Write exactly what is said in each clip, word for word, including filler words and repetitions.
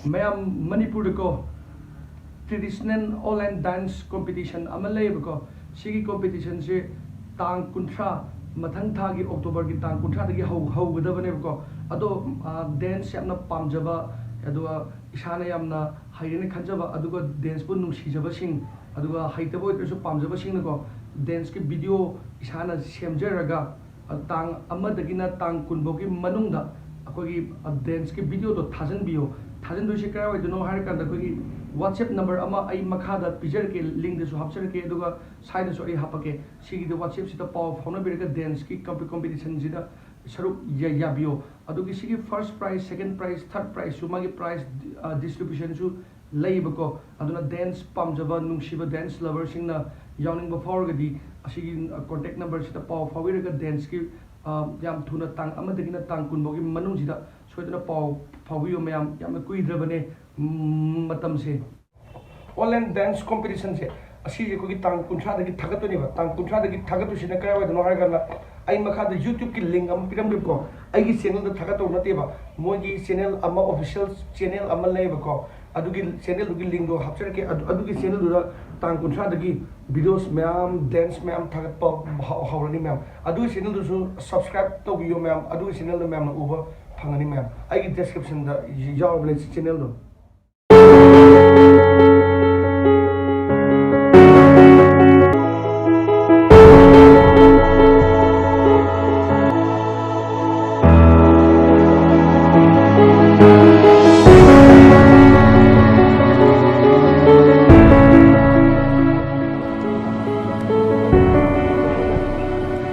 ꯃꯌꯥꯝ, ꯃꯅꯤꯄꯨꯔꯗꯀꯣ traditional online dance competition ꯑꯃ ꯂꯩꯌꯦꯕꯀꯣ꯫ ꯁꯤꯒꯤ competition ꯁꯦ ꯇꯥꯡ ꯀꯨꯟꯊ꯭ꯔꯥ, ꯃꯊꯪ ꯊꯥꯒꯤ October ꯒꯤ ꯇꯥꯡ ꯀꯨꯟꯊ꯭ꯔꯥꯗꯒꯤ ꯍꯧ ꯍꯧꯒꯗꯕꯅꯦꯕꯀꯣ꯫ ꯑꯗꯣ dance ꯌꯥꯝꯅ ꯄꯥꯝꯖꯕ, ꯑꯗꯨꯒ ꯏꯁꯥꯅ ꯌꯥꯝꯅ ꯍꯩꯔꯦꯅ ꯈꯟꯖꯕ, ꯑꯗꯨꯒ dance ꯄꯨ ꯅꯨꯡꯁꯤꯖꯕꯁꯤꯡ, ꯑꯗꯨꯒ ꯍꯩꯇꯕ ꯑꯣꯏꯗ꯭ꯔꯁꯨ ꯄꯥꯝꯖꯕꯁꯤꯡꯅꯀꯣ, dance ꯀꯤ video ꯏꯁꯥꯅ ꯁꯦꯝꯖꯔꯒ ꯇꯥꯡ ꯑꯃꯗꯒꯤꯅ ꯇꯥꯡ ꯀꯨꯟ ꯐꯥꯎꯒꯤ ꯃꯅꯨꯡꯗ ꯑꯩꯈꯣꯏꯒꯤ dance ꯀꯤ video ꯗꯣ ꯊꯥꯖꯤꯟꯕꯤꯌꯣ꯫ ꯊꯥꯖꯤꯟꯗꯣꯏꯁꯦ ꯀꯗꯥꯏꯋꯥꯏꯗꯅꯣ ꯍꯥꯏꯔꯀꯥꯟꯗ, ꯑꯩꯈꯣꯏꯒꯤ WhatsApp number ꯑꯃ ꯑꯩ ꯃꯈꯥꯗ ꯄꯤꯖꯔꯛꯀꯦ, link ꯗꯁꯨ ꯍꯥꯞꯆꯔꯛꯀꯦ, ꯑꯗꯨꯒ ꯁ꯭ꯋꯥꯏꯗꯁꯨ ꯑꯩ ꯍꯥꯞꯄꯛꯀꯦ꯫ ꯁꯤꯒꯤꯗ WhatsApp ꯁꯤꯗ ꯄꯥꯎ ꯐꯥꯎꯅꯕꯤꯔꯒ dance ꯀꯤ ꯀꯝꯄꯤ competition ꯁꯤꯗ ꯁꯔꯨꯛ ꯌꯥ ꯌꯥꯕꯤꯌꯣ꯫ ꯑꯗꯨꯒꯤ ꯁꯤꯒꯤ first prize, second prize, third prize ꯁꯨ ꯃꯥꯒꯤ prize distribution ꯁꯨ ꯂꯩꯌꯦꯕꯀꯣ꯫ ꯑꯗꯨꯅ dance ꯄꯥꯝꯖꯕ, ꯅꯨꯡꯁꯤꯕ dance lover ꯁꯤꯡꯅ ꯌꯥꯎꯅꯤꯡꯕ ꯐꯥꯎꯔꯒꯗꯤ, ꯑꯁꯤꯒꯤ contact number ꯁꯤꯗ ꯄꯥꯎ ꯐꯥꯎꯕꯤꯔꯒ dance ꯀꯤ ꯌꯥꯝ ꯊꯨꯅ ꯇꯥꯡ ꯑꯃꯗꯒꯤꯅ ꯇꯥꯡ ꯀꯨꯟ ꯐꯥꯎꯒꯤ ꯃꯅꯨꯡꯁꯤꯗ ꯁꯣꯏꯗꯅ ꯄꯥꯎ ꯐꯥꯎꯕꯤꯌꯨ ꯃꯌꯥꯝ꯫ ꯌꯥꯝꯅ ꯀꯨꯏꯗ꯭ꯔꯕꯅꯦ ꯃꯇꯝꯁꯦ꯫ Online dance competition ꯁꯦ, ꯑꯁꯤꯁꯦ ꯑꯩꯈꯣꯏꯒꯤ ꯇꯥꯡ ꯀꯨꯟꯊ꯭ꯔꯥꯗꯒꯤ ꯊꯥꯒꯠꯇꯣꯏꯅꯦꯕ꯫ ꯇꯥꯡ ꯀꯨꯟꯊ꯭ꯔꯥꯗꯒꯤ ꯊꯥꯒꯠꯇꯣꯏꯁꯤꯅ ꯀꯗꯥꯏꯋꯥꯏꯗꯅꯣ ꯍꯥꯏꯔꯀꯥꯟꯗ, ꯑꯩ ꯃꯈꯥꯗ YouTube ꯀꯤ link ꯑꯃ ꯄꯤꯔꯝꯒꯦꯕꯀꯣ꯫ ꯑꯩꯒꯤ channel ꯗ ꯊꯥꯒꯠꯇꯧ ꯅꯠꯇꯦꯕ, ꯃꯣꯏꯒꯤ channel ꯑꯃ, official channel ꯑꯃ ꯂꯩꯌꯦꯕꯀꯣ꯫ ꯑꯗꯨꯒꯤ channel ꯗꯨꯒꯤ link ꯗꯣ ꯍꯥꯞꯆꯔꯛꯀꯦ꯫ ꯑꯗꯨ, ꯑꯗꯨꯒꯤ channel ꯗꯨꯗ ꯇꯥꯡ ꯀꯨꯟꯊ꯭ꯔꯥꯗꯒꯤ videos ꯃꯌꯥꯝ, dance ꯃꯌꯥꯝ ꯊꯥꯒꯠꯄ ꯍꯧ ꯍꯧꯔꯅꯤ ꯃꯌꯥꯝ꯫ ꯑꯗꯨꯒꯤ channel ꯗꯨꯁꯨ subscribe ꯇꯧꯕꯤꯌꯣ ꯃꯌꯥꯝ꯫ ꯑꯗꯨꯒꯤ channel ꯗꯣ ꯃꯌꯥꯝꯅ ꯎꯕ ꯐꯪꯒꯅꯤ ꯃꯌꯥꯝ꯫ ꯑꯩꯒꯤ description ꯗ ꯌꯥꯎꯔꯕꯅꯦ channel ꯗꯣ꯫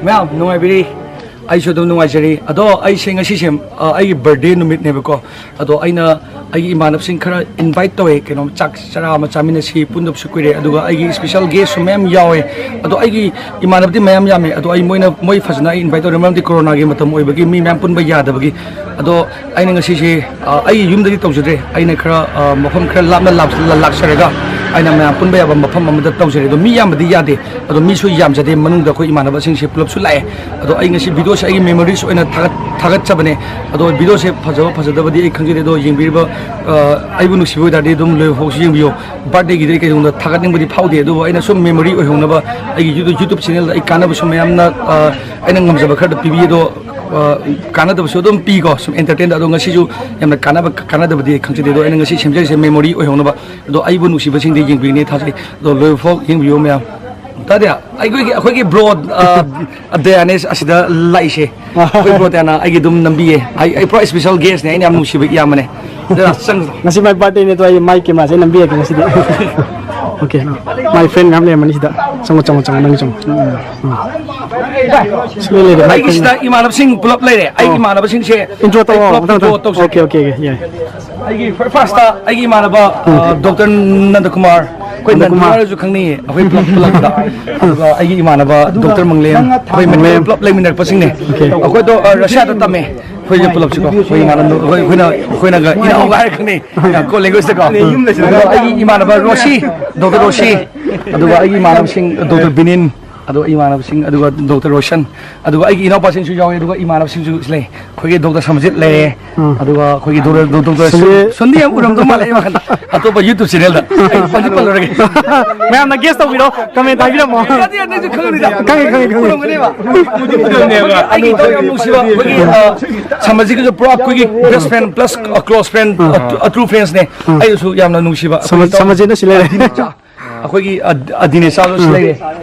ꯃꯌꯥꯝ ꯅꯨꯡꯉꯥꯏꯕꯤꯔꯤ? ꯑꯩꯁꯨ ꯑꯗꯨꯝ ꯅꯨꯡꯉꯥꯏꯖꯔꯤ꯫ ꯑꯗꯣ ꯑꯩꯁꯦ ꯉꯁꯤꯁꯦ, ꯑ, ꯑꯩꯒꯤ birthday ꯅꯨꯃꯤꯠꯅꯦꯕꯀꯣ꯫ ꯑꯗꯣ ꯑꯩꯅ ꯑꯩꯒꯤ ꯏꯃꯥꯟꯅꯕꯁꯤꯡ ꯈꯔ invite ꯇꯧꯋꯦ, ꯀꯩꯅꯣ, ꯆꯥꯛ ꯆꯔꯥ ꯑꯃ ꯆꯥꯃꯤꯟꯅꯁꯤ, ꯄꯨꯟꯗꯕꯁꯨ ꯀꯨꯏꯔꯦ꯫ ꯑꯗꯨꯒ ꯑꯩꯒꯤ special guest ꯁꯨ ꯃꯌꯥꯝ ꯌꯥꯎꯋꯦ꯫ ꯑꯗꯣ ꯑꯩꯒꯤ ꯏꯃꯥꯟꯅꯕꯗꯤ ꯃꯌꯥꯝ ꯌꯥꯝꯃꯦ, ꯑꯗꯣ ꯑꯩ, ꯃꯣꯏꯅ, ꯃꯣꯏ ꯐꯖꯅ ꯑꯩ invite ꯇꯧꯔꯦ, ꯃꯔꯝꯗꯤ ꯀꯣꯔꯣꯅꯥꯒꯤ ꯃꯇꯝ ꯑꯣꯏꯕꯒꯤ ꯃꯤ ꯃꯌꯥꯝ ꯄꯨꯟꯕ ꯌꯥꯗꯕꯒꯤ꯫ ꯑꯗꯣ ꯑꯩꯅ ꯉꯁꯤꯁꯦ, ꯑ, ꯑꯩ ꯌꯨꯝꯗꯗꯤ ꯇꯧꯖꯗ꯭ꯔꯦ, ꯑꯩꯅ ꯈꯔ, ꯑ, ꯃꯐꯝ ꯈꯔ ꯂꯥꯞꯅ ꯂꯥꯛ-, ꯂꯥꯛꯆꯔꯒ ꯑꯩꯅ ꯃꯌꯥꯝ ꯄꯨꯟꯕ ꯌꯥꯕ ꯃꯐꯝ ꯑꯃꯗ ꯇꯧꯖꯔꯦ꯫ ꯑꯗꯣ ꯃꯤ ꯌꯥꯝꯕꯗꯤ ꯌꯥꯗꯦ, ꯑꯗꯣ ꯃꯤꯁꯨ ꯌꯥꯝꯖꯗꯦ꯫ ꯃꯅꯨꯡꯗ ꯑꯩꯈꯣꯏ ꯏꯃꯥꯟꯅꯕꯁꯤꯡꯁꯦ ꯄꯨꯂꯞꯁꯨ ꯂꯥꯛꯑꯦ꯫ ꯑꯗꯣ ꯑꯩ ꯉꯁꯤ ꯚꯤꯗꯤꯑꯣꯁꯦ ꯑꯩꯒꯤ ꯃꯦꯃꯣꯔꯤꯁ ꯑꯣꯏꯅ ꯊꯥꯒꯠ ꯊꯥꯒꯠꯆꯕꯅꯦ꯫ ꯑꯗꯣ ꯚꯤꯗꯤꯑꯣꯁꯦ ꯐꯖꯕ ꯐꯖꯗꯕꯗꯤ ꯑꯩ ꯈꯪꯖꯗꯦ, ꯑꯗꯣ ꯌꯦꯡꯕꯤꯔꯤꯕ, ꯑ, ꯑꯩꯕꯨ ꯅꯨꯡꯁꯤꯕ ꯑꯣꯏ ꯇꯥꯔꯗꯤ ꯑꯗꯨꯝ ꯂꯣꯏꯕ ꯐꯥꯎꯁꯨ ꯌꯦꯡꯕꯤꯌꯨ꯫ ꯕꯥꯔꯗꯦꯒꯤꯗꯤ ꯑꯩ ꯀꯩꯗꯧꯅꯨꯡꯗ ꯊꯥꯒꯠꯅꯤꯡꯕꯗꯤ ꯐꯥꯎꯗꯦ, ꯑꯗꯨꯕꯨ ꯑꯩꯅ ꯁꯨꯝ ꯃꯦꯃꯣꯔꯤ ꯑꯣꯏꯍꯧꯅꯕ, ꯑꯩꯒꯤ ꯌꯨꯇꯨ-, ꯌꯨꯇꯨꯕ ꯆꯦꯅꯦꯜꯗ ꯑꯩ ꯀꯥꯟꯅꯕꯁꯨ ꯃꯌꯥꯝꯅ, ꯑ, ꯑꯩꯅ ꯉꯝꯖꯕ ꯈꯔꯗ ꯄꯤꯕꯤ꯫ ꯑꯗꯣ, ꯑ, ꯀꯥꯟꯅꯗꯕꯁꯨ ꯑꯗꯨꯝ ꯄꯤꯀꯣ, ꯁꯨꯝ ꯑꯦꯟꯇꯔꯇꯦꯟꯗ꯫ ꯑꯗꯣ ꯉꯁꯤꯁꯨ ꯌꯥꯝꯅ ꯀꯥꯟꯅꯕ, ꯀꯥꯟꯅꯗꯕꯗꯤ ꯑꯩ ꯈꯪꯖꯗꯦ, ꯑꯗꯣ ꯑꯩꯅ ꯉꯁꯤ ꯁꯦꯝꯖꯔꯤꯁꯦ ꯃꯦꯃꯣꯔꯤ ꯑꯣꯏꯍꯧꯅꯕ꯫ ꯑꯗꯣ ꯑꯩꯕꯨ ꯅꯨꯡꯁꯤꯕꯁꯤꯡꯗꯤ ꯌꯦꯡꯕꯤꯒꯅꯤ ꯊꯥꯖꯩ꯫ ꯑꯗꯣ ꯂꯣꯏꯕ ꯐꯥꯎ ꯌꯦꯡꯕꯤꯌꯨ ꯃꯌꯥꯝ꯫ ꯇꯥꯗꯦ, ꯑꯩꯈꯣꯏꯒꯤ, ꯑꯩꯈꯣꯏꯒꯤ ꯕ꯭ꯔꯣ, ꯑ, ꯗꯌꯥꯅꯦꯁ ꯑꯁꯤꯗ ꯂꯥꯛꯏꯁꯦ꯫ ꯑꯩꯈꯣꯏ ꯕ꯭ꯔꯣ ꯗꯌꯥꯅ ꯑꯩꯒꯤ ꯑꯗꯨꯝ ꯅꯝꯕꯤꯌꯦ꯫ ꯑꯩ, ꯑꯩ ꯄꯨꯔꯥ ꯏꯁꯄꯤꯁꯦꯜ ꯒꯦꯁꯅꯦ, ꯑꯩꯅ ꯌꯥꯝ ꯅꯨꯡꯁꯤꯕ ꯏꯌꯥꯝꯕꯅꯦ꯫ ꯑꯗꯨꯅ ꯆꯪ-, ꯉꯁꯤ ꯃꯥꯏ ꯕꯥꯔꯗꯦꯅꯦ, ꯑꯗꯣ ꯑꯩ ꯃꯥꯏ ꯀꯦꯃꯦꯔꯥꯁꯦ ꯅꯝꯕꯤꯔꯒꯦ ꯉꯁꯤꯗꯤ꯫ ꯑꯣꯀꯦ, ꯃꯥꯏ ꯐ꯭ꯔꯦꯟ ꯃꯌꯥꯝ ꯂꯩꯔꯝꯃꯅꯤ ꯁꯤꯗ꯫ ꯆꯪꯉꯣ, ꯆꯪꯉꯣ, ꯆꯪꯉꯣ, ꯅꯪ ꯆꯪꯉꯣ꯫ ꯎꯝ, ꯎꯝ꯫ ꯁꯤ ꯂꯣꯏ ꯂꯩꯔꯦ, ꯃꯥꯏ ꯐ꯭ꯔꯦꯟ꯫ ꯑꯩꯒꯤꯁꯤꯗ ꯏꯃꯥꯟꯅꯕꯁꯤꯡ ꯄꯨꯂꯞ ꯂꯩꯔꯦ꯫ ꯑꯩꯒꯤ ꯑꯣ꯫ ꯏꯃꯥꯟꯅꯕꯁꯤꯡꯁꯦ ꯏꯟꯇ꯭ꯔꯣ ꯑꯩ ꯇꯧꯔꯣ, ꯄꯨꯂꯞ ꯃꯊꯪ, ꯏꯟꯇ꯭ꯔꯣ ꯃꯊꯪ꯫ ꯇꯧꯁꯦ꯫ ꯑꯣꯀꯦ, ꯑꯣꯀꯦ, ꯑꯣꯀꯦ, ꯌꯥꯏ꯫ ꯑꯩꯒꯤ ꯐꯥꯔꯁꯇ ꯑꯩꯒꯤ ꯏꯃꯥꯟꯅꯕ, ꯑ, ꯎꯝ꯫ ꯗꯣꯛꯇꯔ ꯅꯟꯗꯀꯨꯃꯥꯔ, ꯑꯩꯈꯣꯏ ꯅꯟꯗꯀꯨꯃꯥꯔ꯫ ꯅꯟꯗꯀꯨꯃꯥꯔꯁꯨ ꯈꯪꯅꯩꯌꯦ, ꯑꯩꯈꯣꯏ ꯄꯨꯂꯞ ꯄꯨꯂꯞꯇ꯫ ꯑꯗꯨꯒ ꯑꯩꯒꯤ ꯏꯃꯥꯟꯅꯕ ꯗꯣꯛꯇꯔ ꯃꯪꯂꯦꯝ, ꯑꯩꯈꯣꯏ ꯃꯪꯂꯦꯝ꯫ ꯄꯨꯂꯞ ꯂꯩꯃꯤꯟꯅꯔꯛꯄꯁꯤꯡꯅꯦ꯫ ꯑꯣꯀꯦ꯫ ꯑꯩꯈꯣꯏꯗꯣ, ꯑ, ꯔꯁꯤꯌꯥꯗ ꯇꯝꯃꯦ, ꯑꯩꯈꯣꯏꯁꯦ ꯄꯨꯂꯞꯁꯤꯀꯣ꯫ ꯑꯩꯈꯣꯏ ꯏꯃꯥꯟꯅꯕ, ꯑꯩꯈꯣꯏ, ꯑꯩꯈꯣꯏꯅ, ꯑꯩꯈꯣꯏꯅꯒ ꯏꯅꯥꯎꯒ ꯍꯥꯏꯔ ꯈꯪꯅꯩ, ꯀꯣ ꯂꯦꯡꯒ꯭ꯋꯦꯖꯇꯀꯣ꯫ ꯑꯗꯨꯒ ꯑꯩꯒꯤ ꯏꯃꯥꯟꯅꯕ ꯔꯣꯁꯤ, ꯗꯣꯛꯇꯔ ꯔꯣꯁꯤ, ꯑꯗꯨꯒ ꯑꯩꯒꯤ ꯏꯃꯥꯟꯅꯕꯁꯤꯡ ꯗꯣꯛꯇꯔ ꯕꯤꯅꯤꯟ, ꯑꯗꯨꯒ ꯏꯃꯥꯟꯅꯕꯁꯤꯡ, ꯑꯗꯨꯒ ꯗꯣꯛꯇꯔ ꯔꯣꯁꯟ, ꯑꯗꯨꯒ ꯑꯩꯒꯤ ꯏꯅꯥꯎꯄꯥꯁꯤꯡꯁꯨ ꯌꯥꯎꯋꯦ, ꯑꯗꯨꯒ ꯏꯃꯥꯟꯅꯕꯁꯤꯡꯁꯨ ꯂꯩ꯫ ꯑꯩꯈꯣꯏꯒꯤ ꯗꯣꯛꯇꯔ ꯁꯃꯖꯤꯠ ꯂꯩꯔꯦ, ꯎꯝ꯫ ꯑꯗꯨꯒ ꯑꯩꯈꯣꯏꯒꯤ ꯗꯣꯛꯇꯔ, ꯗꯣꯛꯇꯔ ꯁꯟ-, ꯁꯟꯗꯤ ꯌꯥꯝ ꯎꯔꯝꯗꯧ ꯃꯥꯜꯂꯦ ꯑꯩ ꯋꯥꯈꯜꯗ꯫ ꯑꯇꯣꯞꯄ YouTube ꯆꯦꯅꯦꯜꯗ ꯑꯩ ꯄꯟꯗꯤ ꯄꯜꯂꯨꯔꯒꯦ꯫ ꯃꯌꯥꯝꯅ ꯒꯦꯁ ꯇꯧꯕꯤꯔꯣ, ꯀꯃꯦꯟ ꯍꯥꯏꯕꯤꯔꯝꯃꯣ꯫ ꯌꯥꯗꯦ, ꯌꯥꯗꯦ, ꯑꯩꯁꯨ ꯈꯪꯒꯅꯤꯗ꯫ ꯈꯪꯉꯦ, ꯈꯪꯉꯦ, ꯈꯪꯉꯦ꯫ ꯎꯔꯝꯒꯅꯦꯕ꯫ ꯑꯩꯒꯤ ꯏꯇꯥꯎ ꯌꯥꯝ ꯅꯨꯡꯁꯤꯕ ꯑꯩꯈꯣꯏꯒꯤ, ꯑ, ꯁꯃꯖꯤꯠꯀꯤꯁꯨ ꯄꯨꯔꯥ ꯑꯩꯈꯣꯏꯒꯤ best friend plus close friend, ꯑ, true friendsꯅꯦ꯫ ꯑ꯫ ꯑꯩꯁꯨ ꯌꯥꯝꯅ ꯅꯨꯡꯁꯤꯕ ꯁꯃ-, ꯑꯩꯈꯣꯏꯒꯤ ꯏꯇꯥꯎ ꯁꯃꯖꯤꯠꯅꯁꯨ ꯂꯩꯔꯦ꯫ ꯑꯗꯤꯅꯦꯁ꯫ ꯑꯩꯈꯣꯏꯒꯤ ꯑ-, ꯑꯗꯤꯅꯦꯁꯥꯗꯨꯁꯨ ꯎꯝ꯫ ꯂꯩꯔꯦ꯫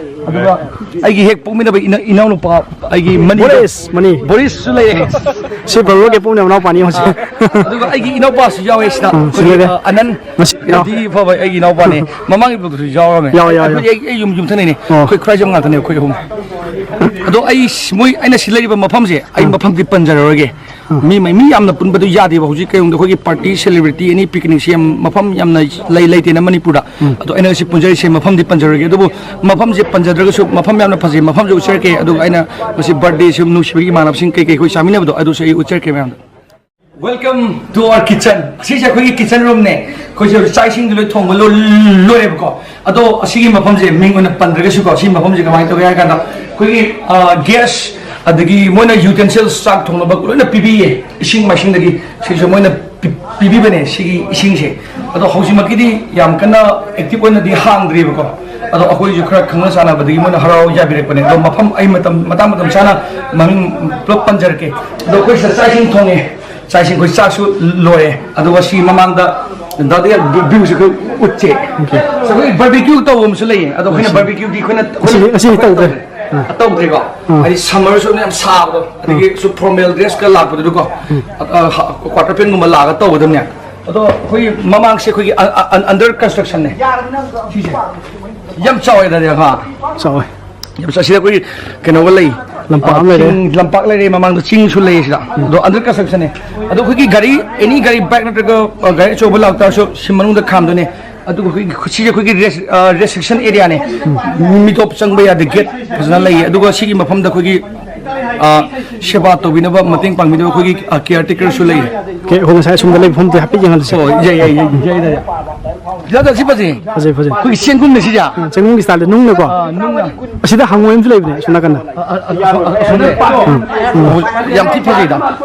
ꯑꯗꯨꯒ ꯑꯩꯒꯤ ꯍꯦꯛ ꯄꯣꯛꯃꯤꯟꯅꯕ ꯏꯅ-, ꯏꯅꯥꯎꯅꯨꯄꯥ ꯑꯩꯒꯤ ꯃꯅꯤꯗꯣ꯫ ꯕꯣꯔꯤꯁ, ꯃꯅꯤ꯫ ꯕꯣꯔꯤꯁꯁꯨ ꯂꯩꯔꯦ꯫ ꯁꯤ ꯕ꯭ꯔꯣꯒꯤ ꯄꯣꯛꯃꯤꯟꯅꯕ ꯏꯅꯥꯎꯄꯥꯅꯤ ꯍꯧꯖꯤꯛ꯫ ꯑꯥ, ꯑꯗꯨꯒ ꯑꯩꯒꯤ ꯏꯅꯥꯎꯄꯥꯁꯨ ꯌꯥꯎꯋꯦ ꯁꯤꯗ꯫ ꯎꯝ, ꯁꯤ ꯑꯩꯈꯣꯏꯒꯤ, ꯂꯩꯔꯦ꯫ ꯑ, ꯑꯅꯟ꯫ ꯉꯁꯤ ꯏꯅꯥꯎ-, ꯌꯥꯝ ꯊꯤ ꯐꯕ ꯑꯩꯒꯤ ꯏꯅꯥꯎꯄꯥꯅꯦ꯫ ꯃꯃꯥꯡꯒꯤ ꯕ꯭ꯂꯣꯛꯇꯁꯨ ꯌꯥꯎꯔꯝꯃꯦ꯫ ꯌꯥꯎꯋꯦ, ꯌꯥꯎꯋꯦ, ꯑꯩꯈꯣꯏꯗꯤ ꯌꯥꯎꯋꯦ꯫ ꯑꯩ, ꯑꯩ ꯌꯨꯝ ꯌꯨꯝꯊꯪꯅꯩꯅꯦ꯫ ꯑꯣ꯫ ꯑꯩꯈꯣꯏ ꯈꯨꯔꯥꯏꯖꯝ ꯉꯥꯛꯇꯅꯦ ꯑꯩꯈꯣꯏ ꯑꯍꯨꯝ꯫ ꯑꯗꯣ ꯑꯩ ꯁꯤ-, ꯃꯣꯏ ꯑꯩꯅ ꯁꯤ ꯂꯩꯔꯤꯕ ꯃꯐꯝꯁꯦ ꯑꯩ ꯎꯝ꯫ ꯃꯐꯝꯗꯤ ꯄꯟꯖꯔꯔꯣꯏꯒꯦ꯫ ꯎꯝ꯫ ꯃꯤ ꯃꯩ-, ꯃꯤ ꯌꯥꯝꯅ ꯄꯨꯟꯕꯗꯨ ꯌꯥꯗꯦꯕ꯫ ꯍꯧꯖꯤꯛ ꯀꯩꯒꯨꯝꯕꯗ ꯑꯩꯈꯣꯏꯒꯤ ꯄꯥꯔꯇꯤ, ꯁꯦꯂꯦꯕ꯭ꯔꯤꯇꯤ, ꯑꯦꯅꯤ ꯄꯤꯛꯅꯤꯛꯁꯦ ꯌꯥꯝ ꯃꯐꯝ ꯌꯥꯝꯅ ꯂꯩ, ꯂꯩꯇꯦꯅ ꯃꯅꯤꯄꯨꯔꯗ꯫ ꯎꯝ꯫ ꯑꯗꯣ ꯑꯩꯅ ꯁꯤ ꯄꯨꯟꯖꯔꯤꯁꯦ ꯃꯐꯝꯗꯤ ꯄꯟꯖꯔꯣꯏꯒꯦ, ꯑꯗꯨꯕꯨ ꯃꯐꯝꯁꯦ ꯄꯟꯖꯗ꯭ꯔꯒꯁꯨ ꯃꯐꯝ ꯌꯥꯝꯅ ꯐꯖꯩ, ꯃꯐꯝꯁꯨ ꯎꯠꯆꯔꯛꯀꯦ꯫ ꯑꯗꯨꯒ ꯑꯩꯅ ꯃꯁꯤ ꯕꯥꯔꯗꯦꯁꯨ ꯅꯨꯡꯁꯤꯕꯒꯤ ꯏꯃꯥꯟꯅꯕꯁꯤꯡ ꯀꯩꯀꯩ ꯑꯩꯈꯣꯏ ꯆꯥꯃꯤꯟꯅꯕꯗꯣ ꯑꯗꯨꯁꯨ ꯑꯩ ꯎꯠꯆꯔꯛꯀꯦ ꯃꯌꯥꯝꯗ꯫ Welcome to our kitchen. ꯁꯤꯁꯦ ꯑꯩꯈꯣꯏꯒꯤ ꯀꯤꯠꯆꯟ ꯔꯨꯝꯅꯦ꯫ ꯑꯩꯈꯣꯏꯁꯦ ꯍꯧꯖꯤꯛ ꯆꯥꯛ ꯏꯁꯤꯡꯗꯤ ꯂꯣꯏ ꯊꯣꯡꯕ ꯂꯣꯏ ꯂꯣꯏꯔꯦꯕꯀꯣ꯫ ꯑꯗꯣ ꯑꯁꯤꯒꯤ ꯃꯐꯝꯁꯦ ꯃꯤꯡ ꯑꯣꯏꯅ ꯄꯟꯗ꯭ꯔꯒꯁꯨꯀꯣ, ꯁꯤ ꯃꯐꯝꯁꯦ ꯀꯃꯥꯏꯅ ꯇꯧꯒꯦ ꯍꯥꯏ ꯀꯥꯟꯗ ꯑꯩꯈꯣꯏꯒꯤ ꯒ꯭ꯌꯥꯁ, ꯑꯗꯒꯤ ꯃꯣꯏꯅ ꯌꯨꯇꯦꯟꯁꯤꯜꯁ, ꯆꯥꯛ ꯊꯣꯡꯅꯕ ꯂꯣꯏꯅ ꯄꯤꯕꯤꯌꯦ, ꯏꯁꯤꯡ ꯃꯥꯏꯁꯤꯡꯗꯒꯤ꯫ ꯁꯤꯁꯨ ꯃꯣꯏꯅ ꯄꯤ- ꯄꯤꯕꯤꯕꯅꯦ ꯁꯤꯒꯤ ꯏꯁꯤꯡꯁꯦ꯫ ꯑꯗꯣ ꯍꯧꯖꯤꯛꯃꯛꯀꯤꯗꯤ ꯌꯥꯝ ꯀꯟꯅ ꯑꯦꯛꯇꯤꯚ ꯑꯣꯏꯅꯗꯤ ꯍꯥꯡꯗ꯭ꯔꯤꯕꯀꯣ꯫ ꯑꯗꯣ ꯑꯩꯈꯣꯏꯁꯨ ꯈꯔ ꯈꯪꯅ ꯆꯥꯟꯅꯕꯗꯒꯤ ꯃꯣꯏꯅ ꯍꯔꯥꯎ ꯌꯥꯕꯤꯔꯛꯄꯅꯦ꯫ ꯑꯗꯣ ꯃꯐꯝ ꯑꯩ ꯃꯇꯝ ꯃꯇꯥꯡ ꯃꯇꯝ ꯆꯥꯅ ꯃꯃꯤꯡ ꯄꯨꯂꯞ ꯄꯟꯖꯔꯛꯀꯦ꯫ ꯑꯗꯣ ꯑꯩꯈꯣꯏ ꯁꯤꯗ ꯆꯥꯛ ꯏꯁꯤꯡ ꯊꯣꯡꯉꯦ꯫ ꯆꯥꯛ ꯏꯁꯤꯡ ꯑꯩꯈꯣꯏ ꯆꯥꯛꯁꯨ ꯂꯣꯏꯔꯦ꯫ ꯑꯗꯨꯒ ꯁꯤ ꯃꯃꯥꯡꯗ ꯗꯥꯗꯤ ꯚ꯭ꯌꯨꯁꯨ ꯑꯩꯈꯣꯏ ꯎꯠꯁꯦ꯫ ꯑꯩꯈꯣꯏ ꯕꯥꯔꯕꯤꯀ꯭ꯌꯨ ꯇꯧꯕ ꯑꯃꯁꯨ ꯂꯩꯌꯦ꯫ ꯑꯗꯣ ꯑꯩꯈꯣꯏꯅ ꯕꯥꯔꯕꯤꯀ꯭ꯌꯨꯗꯤ ꯑꯩꯈꯣꯏꯅ ꯑꯁꯤ- ꯑꯁꯤ ꯑꯩꯈꯣꯏꯅ ꯇꯧꯗ꯭ꯔꯦ꯫ ꯇꯧꯗ꯭ꯔꯦ꯫ ꯑꯥ꯫ ꯇꯧꯗ꯭ꯔꯦꯀꯣ꯫ ꯑꯥ꯫ ꯍꯥꯏꯗꯤ ꯁꯝꯃꯔꯁꯨ ꯌꯥꯝ ꯁꯥꯕꯗꯣ, ꯑꯗꯒꯤ ꯁꯨꯝ ꯐꯣꯔꯃꯦꯜ ꯗ꯭ꯔꯦꯁꯀ ꯂꯥꯛꯄꯗꯨꯗꯀꯣ꯫ ꯑ, ꯀ꯭ꯋꯥꯇꯔ ꯄꯦꯟꯒꯨꯝꯕ ꯂꯥꯛꯑꯒ ꯇꯧꯒꯗꯕꯅꯦ꯫ ꯑꯗꯣ ꯑꯩꯈꯣꯏꯒꯤ ꯃꯃꯥꯡꯁꯦ ꯑꯩꯈꯣꯏꯒꯤ ꯑꯟꯗꯔ ꯀꯟꯁꯇ꯭ꯔꯛꯁꯟꯅꯦ꯫ ꯁꯤꯁꯦ ꯌꯥꯝ ꯆꯥꯎꯋꯦ ꯗꯥꯗꯤ, ꯍꯥ? ꯆꯥꯎꯋꯦ꯫ ꯌꯥꯝ ꯆꯥꯎ-, ꯁꯤꯗ ꯑꯩꯈꯣꯏꯒꯤ ꯀꯩꯅꯣꯒ ꯂꯩ꯫ ꯂꯝꯄꯥꯛ ꯑꯃ ꯂꯩꯔꯦ꯫ ꯆꯤꯡ, ꯂꯝꯄꯥꯛ ꯂꯩꯔꯦ, ꯃꯃꯥꯡꯗ ꯆꯤꯡꯁꯨ ꯂꯩꯌꯦ ꯁꯤꯗ꯫ ꯑꯗꯣ ꯑꯟꯗꯔ ꯀꯟꯁꯇ꯭ꯔꯛꯁꯟꯅꯦ꯫ ꯑꯗꯣ ꯑꯩꯈꯣꯏꯒꯤ ꯒꯥꯔꯤ, ꯑꯦꯅꯤ ꯒꯥꯔꯤ, ꯕꯥꯏꯛ ꯅꯠꯇ꯭ꯔꯒ, ꯑ, ꯒꯥꯔꯤ ꯑꯆꯧꯕ ꯂꯥꯛꯇꯥꯔꯁꯨ ꯁꯤ ꯃꯅꯨꯡꯗ ꯈꯥꯝꯗꯣꯏꯅꯦ꯫ ꯑꯗꯨꯒ ꯑꯩꯈꯣꯏꯒꯤ ꯁꯤꯁꯦ ꯑꯩꯈꯣꯏꯒꯤ ꯔꯦꯁ-, ꯑ, ꯔꯦꯁꯇ꯭ꯔꯤꯛꯁꯟ ꯑꯦꯔꯤꯌꯥꯅꯦ꯫ ꯃꯤꯇꯣꯞ ꯆꯪꯕ ꯌꯥꯗꯦ, ꯒꯦꯠ ꯐꯖꯅ ꯂꯩꯌꯦ꯫ ꯑꯗꯨꯒ ꯁꯤꯒꯤ ꯃꯐꯝꯗ ꯑꯩꯈꯣꯏꯒꯤ, ꯑ, ꯁꯦꯕꯥ ꯇꯧꯕꯤꯅꯕ, ꯃꯇꯦꯡ ꯄꯥꯡꯕꯤꯅꯕ ꯑꯩꯈꯣꯏꯒꯤ, ꯑ, ꯀꯤꯌꯥꯔ ꯇꯦꯀꯔꯁꯨ ꯂꯩꯌꯦ꯫ ꯑꯣꯀꯦ, ꯑꯩꯈꯣꯏ ꯉꯁꯥꯏ ꯑꯁꯣꯝꯗ ꯂꯩꯕ ꯃꯐꯝꯗꯨ ꯍꯥꯏꯐꯦꯠ ꯌꯦꯡꯍꯜꯂꯁꯤ꯫ ꯑꯣ, ꯌꯥꯏ, ꯌꯥꯏ, ꯌꯥꯏ, ꯌꯥꯏ, ꯌꯥꯏ꯫ ꯗꯥꯗꯥ, ꯁꯤ ꯐꯖꯩ꯫ ꯐꯖꯩ, ꯐꯖꯩ꯫ ꯑꯩꯈꯣꯏꯒꯤ ꯆꯦꯡꯒꯨꯝꯅꯦ ꯁꯤꯁꯦ꯫ ꯑ, ꯆꯦꯡꯒꯨꯝꯒꯤ ꯁ꯭ꯇꯥꯏꯜꯗ ꯅꯨꯡꯅꯀꯣ꯫ ꯑ, ꯅꯨꯡꯅ꯫ ꯑꯁꯤꯗ ꯍꯪꯉꯣꯏ ꯑꯃꯁꯨ ꯂꯩꯕꯅꯦ, ꯑꯁꯣꯝ ꯅꯥꯀꯟꯗ꯫ ꯑ, ꯑ, ꯑ, ꯑ, ꯑꯁꯣꯝꯗ꯫ ꯎꯝ, ꯎꯝ꯫ ꯑꯣ, ꯌꯥꯝ ꯊꯤ ꯐꯖꯩꯗ꯫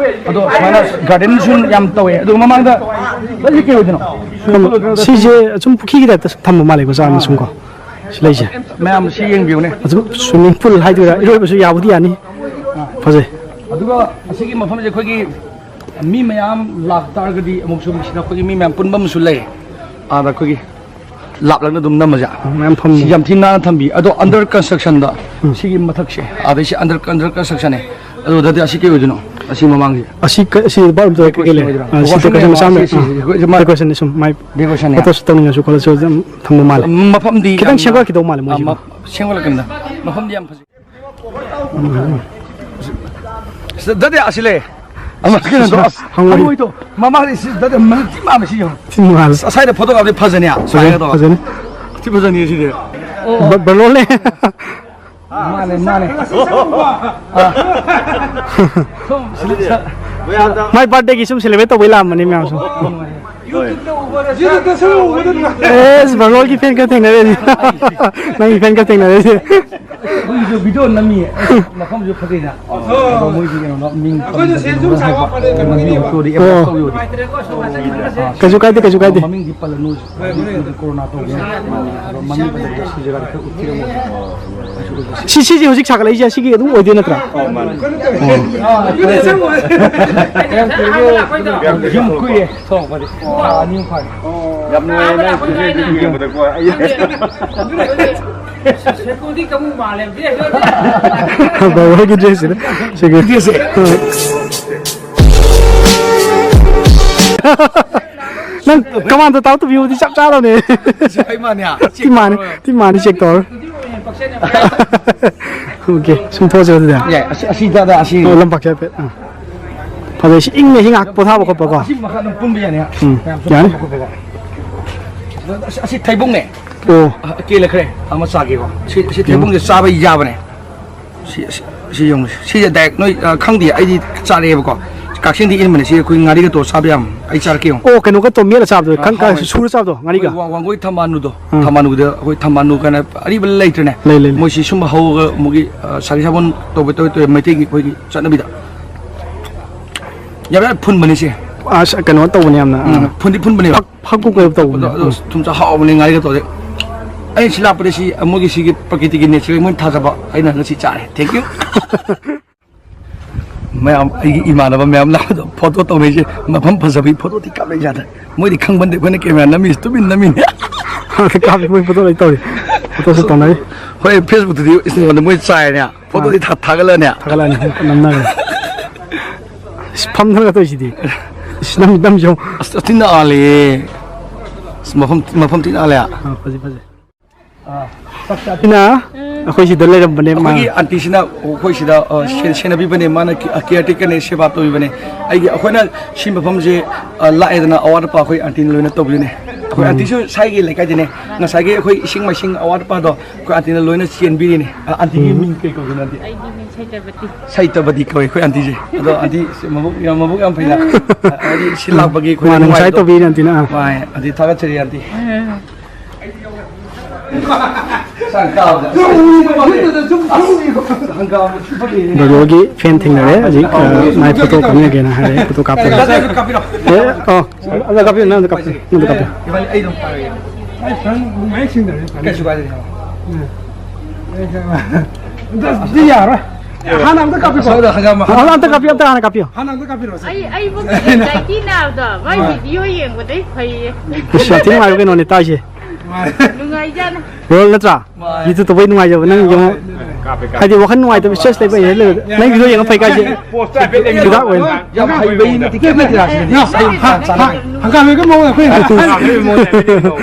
ꯑꯗꯣ ꯁꯨꯃꯥꯏꯅ ꯒꯥꯔꯗꯦꯟꯁꯨ ꯌꯥꯝ ꯇꯧꯋꯦ꯫ ꯑꯗꯨꯒ ꯃꯃꯥꯡꯗ, ꯑꯁꯤ ꯀꯩ ꯑꯣꯏꯗꯣꯏꯅꯣ? ꯁꯤꯁꯦ ꯁꯨꯝ ꯄꯨꯈ꯭ꯔꯤꯒꯤ ꯇꯥꯏꯞꯇ ꯊꯝꯕ ꯃꯥꯜꯂꯦꯀꯣ, ꯆꯥ ꯃꯁꯨꯝ ꯀꯣ꯫ ꯁꯤ ꯂꯩꯁꯦ꯫ ꯃꯌꯥꯝ ꯁꯤ ꯌꯦꯡꯕꯤꯌꯨꯅꯦ꯫ ꯑꯗꯨꯝ ꯁ꯭ꯋꯤꯃꯤꯡ ꯄꯨꯜ ꯍꯥꯏꯗꯣꯏꯔꯥ, ꯏꯔꯣꯏꯕꯁꯨ ꯌꯥꯕꯨꯗꯤ ꯌꯥꯅꯤ꯫ ꯐꯖꯩ꯫ ꯑꯗꯨꯒ ꯑꯁꯤꯒꯤ ꯃꯐꯝꯁꯦ ꯑꯩꯈꯣꯏꯒꯤ ꯃꯤ ꯃꯌꯥꯝ ꯂꯥꯛꯇꯥꯔꯒꯗꯤ ꯑꯃꯨꯛꯁꯨ ꯃꯁꯤꯗ ꯑꯩꯈꯣꯏꯒꯤ ꯃꯤ ꯃꯌꯥꯝ ꯄꯨꯟꯕ ꯑꯃꯁꯨ ꯂꯩ꯫ ꯑꯥꯗ ꯑꯩꯈꯣꯏꯒꯤ ꯂꯥꯞꯂꯛꯅ ꯑꯗꯨꯝ ꯅꯝꯃꯁꯦ꯫ ꯃꯌꯥꯝ ꯐꯝ- ꯁꯤ ꯌꯥꯝ ꯊꯤ ꯅꯥꯟꯅ ꯊꯝꯕꯤ꯫ ꯑꯗꯣ ꯑꯟꯗꯔ ꯀꯟꯁꯇ꯭ꯔꯛꯁꯟꯗ ꯎꯝ꯫ ꯁꯤꯒꯤ ꯃꯊꯛꯁꯦ, ꯑꯥꯗꯩ ꯁꯤ ꯑꯟꯗꯔ, ꯑꯟꯗꯔ ꯀꯟꯁꯇ꯭ꯔꯛꯁꯟꯅꯦ꯫ ꯑꯗꯨꯗꯗꯤ ꯑꯁꯤ ꯀꯩ ꯑꯣꯏꯗꯣꯏꯅꯣ? ꯑꯁꯤ ꯃꯃꯥꯡꯁꯦ꯫ ꯑꯁꯤ ꯀ-, ꯑꯁꯤ ꯕꯥꯠꯔꯨꯝꯗ ꯀꯩꯀꯩ ꯗꯦꯀꯣꯔꯦꯁꯟ ꯂꯩꯔꯦ? ꯑꯣꯏꯗꯣꯏꯔꯥ? ꯑꯥ, ꯁꯤ ꯗꯦꯀꯣꯔꯦꯁꯟ ꯗꯦꯀꯣꯔꯦꯁꯟ ꯃꯆꯥ ꯑꯃ ꯁꯤ, ꯂꯩꯔꯦ꯫ ꯁꯤ, ꯁꯤ, ꯁꯤ, ꯃꯥ-, ꯗꯦꯀꯣꯔꯦꯁꯟꯅꯦ ꯁꯨꯝ ꯃꯥꯏ ꯗꯦꯀꯣꯔꯦꯁꯟꯅꯦ꯫ ꯐꯣꯇꯣ ꯁꯨꯠ ꯇꯧꯅꯤꯡꯉꯁꯨ ꯈꯣꯠꯂꯁꯨ ꯑꯗꯨꯝ ꯊꯝꯕ ꯃꯥꯜꯂꯦ꯫ ꯃꯐꯝꯗꯤ ꯈꯤꯇꯪ ꯌꯥꯝꯅ, ꯁꯦꯝꯒꯠꯂꯛꯀꯅꯤꯗ꯫ ꯑꯥ, ꯃꯐꯝꯗꯤ ꯌꯥꯝ ꯐꯖꯩ꯫ ꯃ-, ꯁꯦꯝꯒꯠꯂꯛꯀꯅꯤꯗ꯫ ꯃꯐꯝꯗꯤ ꯌꯥꯝ ꯐꯖꯩ꯫ ꯁꯤꯗ ꯗꯗꯤ ꯑꯁꯤ ꯂꯩ꯫ ꯑꯃ ꯀꯩꯅꯣꯗꯣ, ꯑꯁ, ꯍꯪꯉꯣꯏ꯫ ꯍꯪꯉꯣꯏꯗꯣ꯫ ꯃꯃꯥꯡꯗ ꯁꯤ ꯗꯗꯤ ꯃꯅꯤꯡ ꯊꯤ ꯃꯥꯃꯦ ꯁꯤ ꯌꯦꯡꯉꯣ꯫ ꯊꯤ ꯃꯥꯜꯂꯦ꯫ ꯑꯁ, ꯑꯁꯥꯏꯗ ꯐꯣꯇꯣꯒ꯭ꯔꯥꯐꯇꯤ ꯐꯖꯅꯤ, ꯐꯖꯅꯤ, ꯁꯨꯃꯥꯏꯅ ꯇꯧꯔꯒ꯫ ꯐꯖꯅꯤ꯫ ꯊꯤ ꯐꯖꯅꯤ ꯁꯤꯗꯤ꯫ ꯕ-, ꯕꯂꯣꯜꯅꯦ꯫ ꯃꯥꯅꯦ, ꯃꯥꯅꯦ꯫ ꯑꯥ꯫ ꯁꯣꯝ ꯁꯤꯗ ꯃꯥꯏ ꯕꯥꯔꯊꯗꯦꯒꯤ ꯁꯨꯝ ꯁꯦꯂꯦꯕ꯭ꯔꯦꯠ ꯇꯧꯕꯩ ꯂꯥꯛꯑꯝꯕꯅꯤ ꯃꯌꯥꯝꯁꯨ꯫ ꯌꯨꯇ꯭ꯌꯨꯕꯇ ꯎꯕꯗ ꯅꯨꯡꯉꯥꯏ꯫ ꯑꯦꯁ, ꯕꯔꯣꯜꯒꯤ ꯐꯦꯟ ꯈꯔ ꯊꯦꯡꯅꯔꯦ꯫ ꯅꯪꯒꯤ ꯐꯦꯟ ꯈꯔ ꯊꯦꯡꯅꯔꯦ꯫ ꯑꯩꯈꯣꯏꯒꯤꯁꯨ ꯚꯤꯗꯤꯑꯣ ꯅꯝꯃꯤꯌꯦ꯫ ꯃꯐꯝꯁꯨ ꯐꯖꯩꯅ꯫ ꯑꯗꯣ ꯃꯣꯏꯒꯤ ꯀꯩꯅꯣꯗꯣ ꯃꯤꯡ ꯑꯩꯈꯣꯏꯁꯨ ꯁꯦꯟ ꯁꯨꯝ ꯁꯥꯕ ꯐꯔꯦ, ꯀꯩꯅꯣ ꯃꯤꯡ ꯇꯧꯕꯤꯌꯣ꯫ ꯀꯩꯁꯨ ꯀꯥꯏꯗꯦ, ꯀꯩꯁꯨ ꯀꯥꯏꯗꯦ꯫ ꯃꯃꯤꯡꯗꯤ ꯄꯜꯂꯅꯨ꯫ ꯍꯣꯏ, ꯍꯣꯏ꯫ ꯀꯣꯔꯣꯅꯥ ꯇꯧꯕꯅꯤꯅ꯫ ꯑꯗꯣ ꯃꯃꯤꯡ ꯄꯜꯂꯒ ꯁꯤ ꯖꯒꯥꯗ ꯈꯔ ꯎꯠꯄꯤꯔꯝꯃꯣ꯫ ꯁꯤ, ꯁꯤꯁꯦ ꯍꯧꯖꯤꯛ ꯁꯥꯒꯠꯂꯛꯏꯁꯦ ꯑꯁꯤꯒꯤ ꯑꯗꯨꯝ ꯑꯣꯏꯗꯣꯏ ꯅꯠꯇ꯭ꯔꯥ? ꯑꯣ, ꯃꯥꯅꯦ꯫ ꯌꯨꯝ ꯀꯨꯏꯔꯦ ꯊꯣꯛꯂꯛꯄꯗꯤ꯫ ꯊꯥ ꯑꯅꯤ ꯑꯃ ꯐꯥꯔꯦ꯫ ꯌꯥꯝ ꯅꯨꯡꯉꯥꯏꯌꯦ ꯅꯪ ꯁꯤꯁꯦ ꯌꯦꯡꯕꯗꯀꯣ꯫ ꯑꯩ ꯁꯦꯀꯨꯔꯤꯇꯤ ꯀꯥꯡꯕꯨ ꯃꯥꯜꯂꯦ꯫ ꯕꯥꯕꯥꯒꯤ ꯗ꯭ꯔꯦꯁꯁꯤꯅ ꯁꯦꯀꯨꯔꯤꯇꯤꯁꯦ꯫ ꯅꯪ ꯀꯃꯥꯟꯗꯣ ꯇꯥꯎ ꯇꯨꯕꯤꯕꯨꯗꯤ ꯆꯞ ꯆꯥꯔꯕꯅꯦ꯫ ꯑꯩ ꯃꯥꯅꯦ꯫ ꯇꯤ ꯃꯥꯅꯤ, ꯇꯤ ꯃꯥꯅꯤ ꯆꯦꯛ ꯇꯧꯔꯣ꯫ ꯑꯣꯀꯦ, ꯁꯨꯝ ꯊꯣꯛꯑꯁꯤꯔꯣ ꯑꯗꯨꯗꯤ? ꯌꯥꯏ, ꯑꯁꯤ, ꯑꯁꯤ ꯗꯥꯗꯥ, ꯑꯁꯤ꯫ ꯑꯣ, ꯂꯝꯄꯥꯛꯁꯦ ꯍꯥꯏꯐꯦꯠ꯫ ꯑꯥ꯫ ꯐꯖꯩ, ꯁꯤ ꯏꯪꯉꯦ, ꯁꯤ ꯉꯥꯏꯍꯥꯛ ꯄꯣꯊꯥꯕ ꯈꯣꯠꯄꯀꯣ꯫ ꯑꯁꯤ ꯃꯈꯥ ꯑꯗꯨꯝ ꯄꯨꯟꯕ ꯌꯥꯅꯤ, ꯍꯥ? ꯎꯝ, ꯃꯌꯥꯝ ꯁꯨꯝ ꯌꯥꯅꯤ꯫ ꯐꯝꯕ ꯈꯣꯠꯄꯀꯣ꯫ ꯑꯁꯤ, ꯑꯁꯤ ꯊꯩꯕꯣꯡꯅꯦ꯫ ꯑꯣ꯫ ꯑ, ꯀꯦꯜꯂꯛꯈ꯭ꯔꯦ꯫ ꯑꯃ ꯆꯥꯒꯦꯀꯣ꯫ ꯁꯤ, ꯁꯤ ꯎꯝ꯫ ꯊꯩꯕꯣꯡꯁꯦ ꯆꯥꯕ ꯌꯥꯕꯅꯦ꯫ ꯁꯤ, ꯁꯤ, ꯁꯤ ꯌꯦꯡꯉꯨ꯫ ꯁꯤꯁꯦ ꯗꯥꯏꯔꯦꯛ ꯅꯣꯏ, ꯑ, ꯈꯪꯗꯦ, ꯑꯩꯗꯤ ꯆꯥꯔꯛꯑꯦꯕꯀꯣ꯫ ꯀꯛꯆꯤꯡꯗꯤ ꯏꯟꯕꯅꯦ꯫ ꯁꯤ ꯑꯩꯈꯣꯏ ꯉꯥꯔꯤꯒ ꯇꯣꯠꯂ ꯆꯥꯕ ꯌꯥꯝ꯫ ꯑꯩ ꯆꯥꯔꯛꯀꯦ ꯌꯦꯡꯉꯨ꯫ ꯑꯣ, ꯀꯩꯅꯣꯒ ꯇꯣ ꯃꯦꯠꯂ ꯆꯥꯕꯗꯣ꯫ ꯑ, ꯈꯪ-, ꯍꯥꯎꯕꯅꯦ꯫ ꯁꯨꯔ ꯆꯥꯕꯗꯣ, ꯉꯥꯔꯤꯒ꯫ ꯑꯩꯈꯣꯏ ꯋꯥ-, ꯋꯥꯡꯒꯣꯏ ꯊꯝꯕꯥꯜꯅꯨꯗꯣ꯫ ꯑꯥ꯫ ꯊꯝꯕꯥꯜꯅꯨꯗ ꯑꯩꯈꯣꯏ ꯊꯝꯕꯥꯜꯅꯨ ꯀꯥꯏꯅ ꯑꯔꯤꯕ ꯂꯩꯇ꯭ꯔꯅꯦ? ꯂꯩ, ꯂꯩ, ꯂꯩ꯫ ꯃꯣꯏꯁꯤ ꯁꯨꯝꯕ ꯍꯧꯔꯒ ꯃꯣꯏꯒꯤ, ꯑ, ꯁꯥꯒꯩ ꯁꯥꯒꯣꯟ ꯇꯧꯕ, ꯇꯧꯕ, ꯇꯧꯕ ꯃꯩꯇꯩꯒꯤ ꯑꯩꯈꯣꯏꯒꯤ ꯆꯠꯅꯕꯤꯗ꯫ ꯌꯥꯝ ꯌꯥꯝ ꯐꯨꯟꯕꯅꯦ ꯁꯤ꯫ ꯑꯁ, ꯀꯩꯅꯣ ꯇꯧꯕꯅꯦ ꯌꯥꯝꯅ, ꯎꯝ, ꯑꯥ꯫ ꯐꯨꯟꯗꯤ ꯐꯨꯟꯕꯅꯦꯕ꯫ ꯐꯛ, ꯐꯛ ꯀꯨꯞ ꯀꯩ ꯇꯧꯕꯅꯦ꯫ ꯑꯗꯣ, ꯑꯗꯣ ꯎꯝ꯫ ꯊꯨꯝꯆꯥꯛ ꯍꯥꯎꯕꯅꯦ ꯉꯥꯔꯤꯒ ꯇꯧꯔꯗꯤ꯫ ꯑꯩ ꯁꯤ ꯂꯥꯛꯄꯗ ꯁꯤ ꯃꯣꯏꯒꯤ ꯁꯤꯒꯤ ꯄ꯭ꯔꯀꯤꯇꯤꯒꯤ ꯅꯦꯆꯔꯦꯜ ꯃꯣꯏꯅ ꯊꯥꯖꯕ ꯑꯩꯅ ꯉꯁꯤ ꯆꯥꯔꯦ꯫ Thank you꯫ ꯃꯌꯥꯝ, ꯑꯩꯒꯤ ꯏꯃꯥꯟꯅꯕ ꯃꯌꯥꯝ ꯂꯥꯛꯄꯗꯣ ꯐꯣꯇꯣ ꯇꯧꯅꯩꯁꯦ, ꯃꯐꯝ ꯐꯖꯕꯒꯤ ꯐꯣꯇꯣꯗꯤ ꯀꯥꯞꯅꯩ ꯌꯥꯗ꯭ꯔꯦ꯫ ꯃꯣꯏꯗꯤ ꯈꯪꯕꯟꯗꯦ ꯑꯩꯈꯣꯏꯅ ꯀꯦꯃꯦꯔꯥ ꯅꯝꯃꯤꯁꯦ ꯇꯨꯃꯤꯟ ꯅꯝꯃꯤꯅꯦ꯫ ꯑꯗ ꯀꯥꯞꯄꯤ ꯃꯣꯏ ꯐꯣꯇꯣ ꯂꯣꯏ ꯇꯧꯔꯤ꯫ ꯐꯣꯇꯣꯁꯨ ꯇꯧꯅꯔꯤ꯫ ꯍꯣꯏ, Facebook ꯇꯗꯤ, Instagram ꯗ ꯃꯣꯏ ꯆꯥꯏꯔꯦꯅꯦ꯫ ꯐꯣꯇꯣꯗꯤ ꯑꯥ꯫ ꯊꯥ-, ꯊꯥꯒꯠꯂꯅꯦ꯫ ꯊꯥꯒꯠꯂꯅꯤ, ꯅꯝꯅꯔꯦ꯫ ꯏꯁ, ꯐꯝꯗꯅꯒ ꯇꯧꯔꯤꯁꯤꯗꯤ꯫ ꯏꯁ, ꯅꯝ-, ꯅꯝꯁꯤ ꯌꯦꯡꯉꯨ꯫ ꯑꯁ, ꯊꯤ ꯅꯥꯜꯂꯦ꯫ ꯑꯁ, ꯃꯐꯝ, ꯃꯐꯝ ꯊꯤ ꯅꯥꯜꯂꯦ꯫ ꯑꯥ, ꯐꯖꯩ, ꯐꯖꯩ꯫ ꯑꯥ, ꯆꯥꯛ ꯆꯥ-, ꯁꯤꯅ ꯎꯝ꯫ ꯑꯩꯈꯣꯏ ꯁꯤꯗ ꯂꯩꯔꯝꯕꯅꯦ, ꯃꯥ꯫ ꯑꯩꯈꯣꯏꯒꯤ ꯑꯥꯟꯇꯤꯁꯤꯅ ꯑꯩꯈꯣꯏ ꯁꯤꯗ, ꯑ, ꯁꯦ-, ꯁꯦꯟꯅꯕꯤꯕꯅꯦ, ꯃꯥꯅ ꯀꯤ-, ꯑ, caretaker ꯅꯦ, ꯁꯦꯕꯥ ꯇꯧꯕꯤꯕꯅꯦ꯫ ꯑꯩꯒꯤ, ꯑꯩꯈꯣꯏꯅ ꯁꯤ ꯃꯐꯝꯁꯦ, ꯑ, ꯂꯥꯛꯑꯦꯗꯅ, ꯑꯋꯥꯠ ꯑꯄꯥ ꯑꯩꯈꯣꯏ ꯑꯥꯟꯇꯤꯅ ꯂꯣꯏꯅ ꯇꯧꯕꯤꯕꯅꯦ꯫ ꯑꯩꯈꯣꯏ ꯎꯝ꯫ ꯑꯥꯟꯇꯤꯁꯨ ꯁ꯭ꯋꯥꯏꯒꯤ ꯂꯩꯀꯥꯏꯗꯅꯦ꯫ ꯉꯁꯥꯏꯒꯤ ꯑꯩꯈꯣꯏ ꯏꯁꯤꯡ ꯃꯥꯏꯁꯤꯡ ꯑꯋꯥꯠ ꯑꯄꯥꯗꯣ ꯑꯩꯈꯣꯏ ꯑꯥꯟꯇꯤꯅ ꯂꯣꯏꯅ ꯆꯦꯟꯕꯤꯔꯤꯅꯦ꯫ ꯑ, ꯑꯥꯟꯇꯤꯒꯤ ꯎꯝ꯫ ꯃꯤꯡ ꯀꯩ ꯀꯧꯒꯦ, ꯑꯥꯟꯇꯤ? ꯑꯩꯒꯤ ꯃꯤꯡ ꯁꯩꯇꯕꯗꯤ ꯀꯧꯏ ꯑꯩꯈꯣꯏ ꯑꯟꯇꯤꯁꯦ꯫ ꯑꯗꯣ ꯑꯟꯇꯤ ꯃꯕꯨꯛ ꯌꯥꯝ, ꯃꯕꯨꯛ ꯌꯥꯝ ꯐꯩꯗ꯫ ꯍꯥꯏꯗꯤ ꯁꯤ ꯂꯥꯛꯄꯒꯤ ꯑꯩꯈꯣꯏ ꯃꯥꯅ ꯉꯁꯥꯏ ꯅꯨꯡꯉꯥꯏꯕꯗꯣ꯫ ꯇꯧꯕꯤꯔꯦ ꯑꯟꯇꯤꯅ꯫ ꯑꯥ꯫ ꯃꯥꯅꯦ, ꯑꯟꯇꯤ ꯊꯥꯒꯠꯆꯔꯤ ꯑꯟꯇꯤ꯫ ꯁꯪ ꯀꯥꯕꯗ꯫ ꯍꯪꯒꯥꯝ ꯁꯨꯝ ꯐꯪꯉꯤ꯫ ꯕ꯭ꯔꯗꯔꯒꯤ ꯐꯦꯟ ꯊꯦꯡꯅꯔꯦ ꯍꯧꯖꯤꯛ, ꯑ, ꯃꯥꯏ ꯐꯣꯇꯣ ꯀꯥꯞꯅꯒꯦꯅ ꯍꯥꯏꯔꯦ, ꯐꯣꯇꯣ ꯀꯥꯞꯄꯒ꯫ ꯀꯥꯞꯄꯤꯔꯣ꯫ ꯑꯦ, ꯑꯣ꯫ ꯑꯗ ꯀꯥꯞꯄꯤꯌꯨ, ꯅꯪ ꯑꯝꯇ ꯀꯥꯞꯄꯤꯌꯨ, ꯅꯪ ꯑꯝꯇ ꯀꯥꯞꯄꯤꯌꯨ꯫ ꯏꯕꯥꯅꯤ ꯑꯩ ꯑꯗꯨꯝ ꯄꯥꯏꯔꯒꯦ꯫ ꯑꯩ ꯐꯖꯅ ꯃꯌꯦꯛ ꯁꯦꯡꯗꯕꯅꯤ꯫ ꯀꯩꯁꯨ ꯀꯥꯏꯗꯦ꯫ ꯎꯝ꯫ ꯑꯗꯨꯗꯤ ꯌꯥꯔꯣꯏ꯫ ꯍꯥꯟꯅ ꯑꯝꯇ ꯀꯥꯞꯄꯤꯌꯨ꯫ ꯑꯁꯣꯝꯗ ꯍꯪꯒꯥꯝ ꯑꯃ꯫ ꯍꯥꯟꯅ ꯑꯝꯇ ꯀꯥꯞꯄꯤꯌꯨ, ꯑꯝꯇ ꯍꯥꯟꯅ ꯀꯥꯞꯄꯤꯌꯨ꯫ ꯍꯥꯟꯅ ꯑꯝꯇ ꯀꯥꯞꯄꯤꯔꯣ꯫ ꯑꯩ, ꯑꯩꯕꯨ anxiety ꯅꯥꯕꯗꯣ, ꯃꯥꯏ ꯍꯣꯏ꯫ ꯚꯤꯗꯤꯑꯣ ꯌꯦꯡꯕꯗꯩ ꯐꯩꯌꯦ꯫ ꯑꯁ, ꯌꯥꯝ ꯊꯤ ꯅꯨꯡꯉꯥꯏꯕ ꯀꯩꯅꯣꯅꯦ ꯇꯥꯏꯁꯦ꯫ ꯃꯥꯅꯦ꯫ ꯅꯨꯡꯉꯥꯏꯖꯥꯠꯅꯤ꯫ ꯔꯣꯜ ꯅꯠꯇ꯭ꯔꯥ? ꯃꯥꯅꯦ꯫ ꯌꯨꯇ꯭ꯌꯨꯕꯇ ꯇꯧꯕꯩ ꯅꯨꯡꯉꯥꯏꯖꯕ ꯅꯪ ꯌꯦꯡꯉꯣ꯫ ꯀꯥꯞꯄꯦ, ꯀꯥꯞꯄꯦ꯫ ꯍꯥꯏꯗꯤ ꯋꯥꯈꯜ ꯅꯨꯡꯉꯥꯏꯇꯕ, stress ꯂꯩꯕ ꯑꯩ ꯂꯩꯕ꯫ ꯅꯪ ꯚꯤꯗꯤꯑꯣ ꯌꯦꯡꯉ ꯐꯩ ꯀꯥꯏꯁꯦ꯫ ꯄꯣꯁꯇ ꯍꯥꯏꯐꯦꯠ ꯌꯦꯡꯉꯦ꯫ ꯍꯤꯗꯥꯛ ꯑꯣꯏꯅ꯫ ꯌꯥꯝ ꯍꯩꯕꯩ ꯅꯠꯇꯦ, ꯀꯩꯝ ꯅꯠꯇꯦ ꯁꯤꯗꯤ꯫ ꯍꯪꯒꯥꯝ ꯍꯦꯛ-, ꯍꯪꯒꯥꯝ ꯍꯦꯛꯀ ꯃꯑꯣꯡꯗ ꯑꯩꯈꯣꯏ ꯍꯪꯒꯥꯝ ꯍꯦꯛꯀ ꯃꯑꯣꯡꯗ ꯍꯥꯏꯐꯦꯠ ꯌꯦꯡꯉꯣ꯫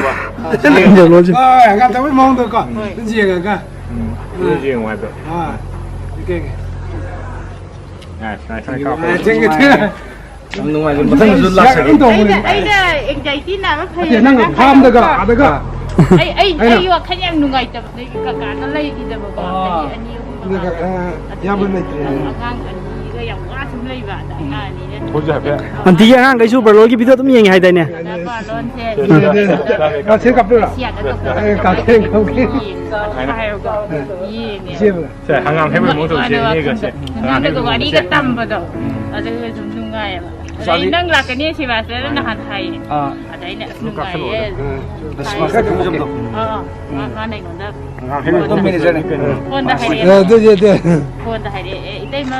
ꯍꯣꯏ, ꯍꯪꯒꯥꯝ ꯇꯧꯕꯩ ꯃꯑꯣꯡꯗꯀꯣ꯫ ꯎꯝ꯫ ꯑꯗꯨꯝ ꯌꯦꯡꯉꯒ꯫ ꯎꯝ, ꯑꯗꯨ ꯌꯦꯡꯉꯣ ꯍꯥꯏꯕ꯫ ꯑꯥ, ꯑꯣꯀꯦ, ꯑꯣꯀꯦ꯫ ꯑꯥ, ꯁꯨꯃꯥꯏ, ꯁꯨꯃꯥꯏ ꯀꯥꯞꯄ꯫ ꯑꯥ, ꯊꯦꯡꯀ꯭ꯌꯨ, ꯊꯦꯡꯀ꯭ꯌꯨ꯫ ꯌꯥꯝ ꯅꯨꯡꯉꯥꯏꯕ, ꯃꯊꯪꯗꯁꯨ ꯂꯥꯛꯆꯒꯦ꯫ ꯑꯩꯅ, ꯑꯩꯅ anxiety ꯅꯥꯕ ꯐꯩ ꯅꯠꯇꯦ, ꯅꯪ ꯍꯥꯏꯕ ꯐꯥꯝꯗꯒ, ꯅꯠꯇ꯭ꯔꯣ? ꯑꯥꯗꯒ꯫ ꯑꯩ, ꯑꯩ, ꯑꯩꯅ ꯑꯩ ꯋꯥꯈꯜ ꯌꯥꯝ ꯅꯨꯡꯉꯥꯏꯇꯕꯅꯦ, ꯀꯀꯥꯅ ꯂꯩꯈꯤꯗꯕꯀꯣ꯫ ꯑꯥ꯫ ꯆꯍꯤ ꯑꯅꯤ, ꯑꯍꯨꯝ ꯑꯗꯨꯒ, ꯃꯃꯥꯡꯗ꯫ ꯑꯥ, ꯑꯗꯒꯤ ꯏꯌꯥꯝꯕ ꯂꯩꯇ꯭ꯔꯦ꯫ ꯑꯉꯥꯡ ꯑꯅꯤꯒ ꯌꯥꯝ ꯋꯥꯅ ꯁꯨꯝ ꯂꯩꯕ, ꯑꯗ ꯑꯉꯥꯡ ꯑꯅꯤꯅ ꯍꯧꯖꯤꯛ ꯍꯥꯏꯐꯦꯠ꯫ ꯑꯟꯇꯤꯒꯤ ꯑꯉꯥꯡꯈꯩꯁꯨ ꯕ꯭ꯔꯗꯔꯒꯤ ꯚꯤꯗꯤꯑꯣ ꯑꯗꯨꯝ ꯌꯦꯡꯉꯦ ꯍꯥꯏꯗꯥꯏꯅꯦ? ꯕ꯭ꯔꯗꯔ ꯕꯥꯂꯣꯟꯁꯦ꯫ ꯁꯦ, ꯁꯦ, ꯁꯦ, ꯁꯦ, ꯁꯦ, ꯀꯥꯞꯄꯤꯔꯣ? ꯑꯦꯁꯤꯌꯥꯗ ꯇꯧꯕ ꯑꯦ, ꯀꯥꯞꯀꯦ, ꯀꯥꯞꯀꯦ꯫ ꯌꯦꯡꯉꯣ ꯍꯥꯏꯔꯒ ꯌꯦꯡꯉꯦ꯫ ꯁꯦ, ꯕ꯭ꯔꯗꯔ꯫ ꯁꯦ, ꯍꯪꯒꯥꯝ ꯍꯦꯛꯄꯩ ꯃꯑꯣꯡ ꯇꯧꯁꯦ, ꯏꯅꯦꯒꯁꯦ꯫ ꯍꯪꯒꯥꯝ ꯅꯪꯒ ꯍꯦꯛꯄꯩ ꯃꯑꯣꯡ ꯋꯥꯔꯤꯒ ꯇꯧꯁꯦ꯫ ꯇꯝꯕꯗꯣ, ꯎꯝ꯫ ꯑꯗꯨꯒꯁꯨ ꯅꯨꯡꯉꯥꯏꯌꯦꯕ꯫ ꯑꯗꯩ ꯆꯥꯕꯤ-, ꯅꯪ ꯂꯥꯛꯀꯅꯤ ꯁꯦꯕꯥꯁꯇꯤꯌꯥꯟꯅ ꯅꯍꯥꯟ ꯍꯥꯏꯌꯦ꯫ ꯑꯥ꯫ ꯑꯗ ꯑꯩꯅ ꯑꯁ ꯅꯨꯡꯉꯥꯏꯌꯦ꯫ ꯑꯥ꯫ ꯑꯁ, ꯃꯁꯛ ꯐꯖꯕꯗꯣ꯫ ꯑꯥ, ꯑꯥ꯫ ꯃꯥ-, ꯎꯝ꯫ ꯃꯥꯅ ꯑꯩꯉꯣꯟꯗ ꯍꯪꯒꯥꯝ ꯍꯦꯛꯄꯩ ꯃꯑꯣꯡ ꯇꯧꯁꯦ, ꯃꯦꯅꯦꯖꯔꯅꯦ꯫ ꯀꯩꯅꯣ꯫ ꯐꯣꯟꯗ ꯑ, ꯍꯥꯏꯔꯛꯑꯦ꯫ ꯑꯗꯨꯗꯤ, ꯑꯗꯨꯗꯤ꯫ ꯐꯣꯟꯗ ꯍꯥꯏꯔꯛꯑꯦ, "ꯑꯦ, ꯏꯇꯩꯃ,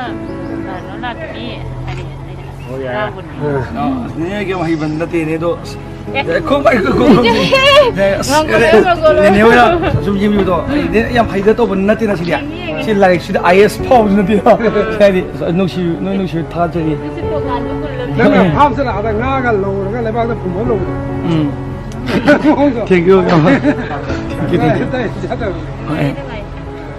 ꯀꯩꯅꯣ ꯂꯥꯛꯀꯅꯤ?" ꯍꯥꯏꯔꯛꯑꯦ꯫ ꯑꯩꯅ ꯑꯁ, ꯑꯣ, ꯌꯥꯏ꯫ ꯍꯔꯥꯎꯕꯅꯦ꯫ ꯑꯥ꯫ ꯑꯁ, ꯅꯦꯅꯦ ꯌꯥꯝ ꯍꯩꯕ ꯅꯠꯇꯦꯅꯦ, ꯑꯗꯣ ꯑꯁ, ꯑꯦ꯫ ꯑꯦ, ꯈꯣ-, ꯈꯣ-, ꯈꯣ-, ꯈꯣ-, ꯏꯆꯦ! ꯑꯦ, ꯑꯁ, ꯉꯝꯒꯅꯤ, ꯉꯝꯒꯅꯤ꯫ ꯅꯦꯅꯦ ꯍꯣꯏꯅ ꯁꯨꯝ ꯌꯦꯡꯕꯤꯕꯗꯣ, ꯑꯩ ꯅꯦꯅꯦ ꯌꯥꯝ ꯍꯩꯗ ꯇꯧꯕ ꯅꯠꯇꯦꯅ ꯁꯤꯗꯤ꯫ ꯌꯦꯡꯉꯤ, ꯌꯦꯡꯉꯤ꯫ ꯁꯤ ꯂꯥꯏꯔꯤꯛꯁꯤꯗ ꯑꯥꯏ ꯑꯦꯁ ꯐꯥꯎꯕꯁꯨ ꯅꯠꯇꯦ꯫ ꯁꯤ ꯍꯥꯏꯗꯤ, ꯑꯁ, ꯅꯨꯡꯁꯤ-, ꯅꯣꯏ ꯅꯨꯡꯁꯤꯕ ꯊꯥꯒꯠꯆꯔꯤ꯫ ꯑꯗꯨꯁꯨ ꯇꯣꯉꯥꯟꯕ ꯈꯨꯜ ꯑꯃ꯫ ꯅꯪꯅ ꯐꯥꯝ ꯆꯠꯂꯛꯑꯗ ꯉꯥꯒ ꯂꯧꯔꯒ ꯂꯩꯕꯥꯛꯇ ꯐꯨꯝꯃ ꯂꯧꯕꯗꯣ꯫ ꯎꯝ꯫ ꯃꯑꯣꯡꯗꯣ꯫ Thank you, ꯌꯥꯝ꯫ Thank you, thank you꯫ ꯑꯇꯩ ꯆꯠꯇꯕꯅꯤ꯫ ꯍꯣꯏ꯫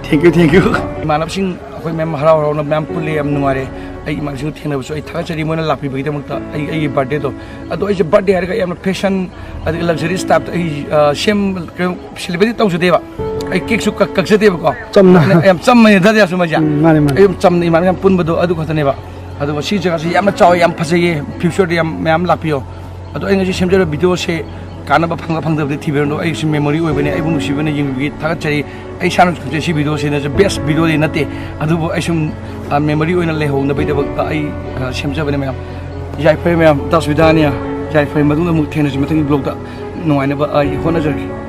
Thank you, thank you꯫ ꯏꯃꯥꯟꯅꯕꯁꯤꯡ ꯑꯩꯈꯣꯏ ꯃꯌꯥꯝ ꯍꯔꯥꯎ ꯍꯔꯥꯎꯅ ꯃꯌꯥꯝ ꯄꯨꯜꯂꯤ, ꯌꯥꯝ ꯅꯨꯡꯉꯥꯏꯔꯦ꯫ ꯑꯩ ꯏꯃꯥꯟꯅꯕꯁꯤꯡ ꯊꯦꯡꯅꯕꯁꯨ ꯑꯩ ꯊꯥꯒꯠꯆꯔꯤ, ꯃꯣꯏꯅ ꯂꯥꯛꯄꯤꯕꯒꯤꯗꯃꯛꯇ꯫ ꯑꯩ, ꯑꯩꯒꯤ ꯕꯥꯔꯗꯦꯗꯣ, ꯑꯗꯣ ꯑꯩꯁꯦ ꯕꯥꯔꯗꯦ ꯍꯥꯏꯔꯒ ꯌꯥꯝꯅ ꯐꯦꯁꯟ ꯑꯗꯒꯤ ꯂꯛꯖꯔꯤꯁ ꯇꯥꯏꯞꯇ ꯑꯩ, ꯑ, ꯁꯦꯝ-, ꯀꯩꯅꯣ, ꯁꯦꯂꯦꯕ꯭ꯔꯦꯠ ꯇꯧꯖꯗꯦꯕ꯫ ꯀꯦꯛꯁꯨ ꯀꯛ- ꯀꯛꯆꯗꯦꯕꯀꯣ꯫ ꯆꯝꯅ꯫ ꯌꯥꯝ ꯆꯝꯕꯅꯦ ꯙꯥꯗꯤꯌꯥꯁꯨ ꯃꯩꯁꯦ꯫ ꯎꯝ, ꯃꯥꯅꯦ, ꯃꯥꯅꯦ꯫ ꯑꯩ ꯌꯥꯝ ꯆꯝꯅ ꯏꯃꯥꯟꯅꯕ ꯌꯥꯝ ꯄꯨꯟꯕꯗꯣ ꯑꯗꯨ ꯈꯛꯇꯅꯦꯕ꯫ ꯑꯗꯨꯒ ꯁꯤ ꯖꯒꯥꯁꯤ ꯌꯥꯝꯅ ꯆꯥꯎꯋꯦ, ꯌꯥꯝ ꯐꯖꯩꯌꯦ, ꯐ꯭ꯌꯨꯆꯔꯗ ꯌꯥꯝ ꯃꯌꯥꯝ ꯂꯥꯛꯄꯤꯌꯣ꯫ ꯑꯗꯣ ꯑꯩ ꯉꯁꯤ ꯁꯦꯝꯖꯔꯤꯕ ꯚꯤꯗꯤꯑꯣꯁꯦ ꯀꯥꯟꯅꯕ ꯐꯪꯕ ꯐꯪꯗꯕꯗꯤ ꯊꯤꯕꯤꯔꯨꯅꯨ, ꯑꯩꯒꯤꯁꯨ ꯃꯦꯃꯣꯔꯤ ꯑꯣꯏꯕꯅꯦ꯫ ꯑꯩꯕꯨ ꯅꯨꯡꯁꯤꯕꯅ ꯌꯦꯡꯕꯤꯕꯒꯤ ꯊꯥꯒꯠꯆꯔꯤ꯫ ꯑꯩ ꯏꯁꯥꯅꯁꯨ ꯈꯪꯖꯩ ꯁꯤ ꯚꯤꯗꯤꯑꯣꯁꯤꯅꯁꯨ ꯕꯦꯁ ꯚꯤꯗꯤꯑꯣꯗꯤ ꯅꯠꯇꯦ, ꯑꯗꯨꯕꯨ ꯑꯩ ꯁꯨꯝ ꯃꯦꯃꯣꯔꯤ ꯑꯣꯏꯅ ꯂꯩꯍꯧꯅꯕꯒꯤꯗꯃꯛꯇ ꯑꯩ ꯁꯦꯝꯖꯕꯅꯦ ꯃꯌꯥꯝ꯫ ꯌꯥꯏꯐꯔꯦ ꯃꯌꯥꯝ, ꯇꯥꯁ ꯕꯤꯗꯥꯅꯤꯌꯥ꯫ ꯌꯥꯏꯐꯔꯦ, ꯃꯇꯨꯡꯗ ꯑꯃꯨꯛ ꯊꯦꯡꯅꯁꯤ ꯃꯊꯪꯒꯤ ꯕ꯭ꯂꯣꯛꯇ꯫ ꯅꯨꯡꯉꯥꯏꯅꯕ ꯑꯩ ꯍꯣꯠꯅꯖꯔꯒꯦ꯫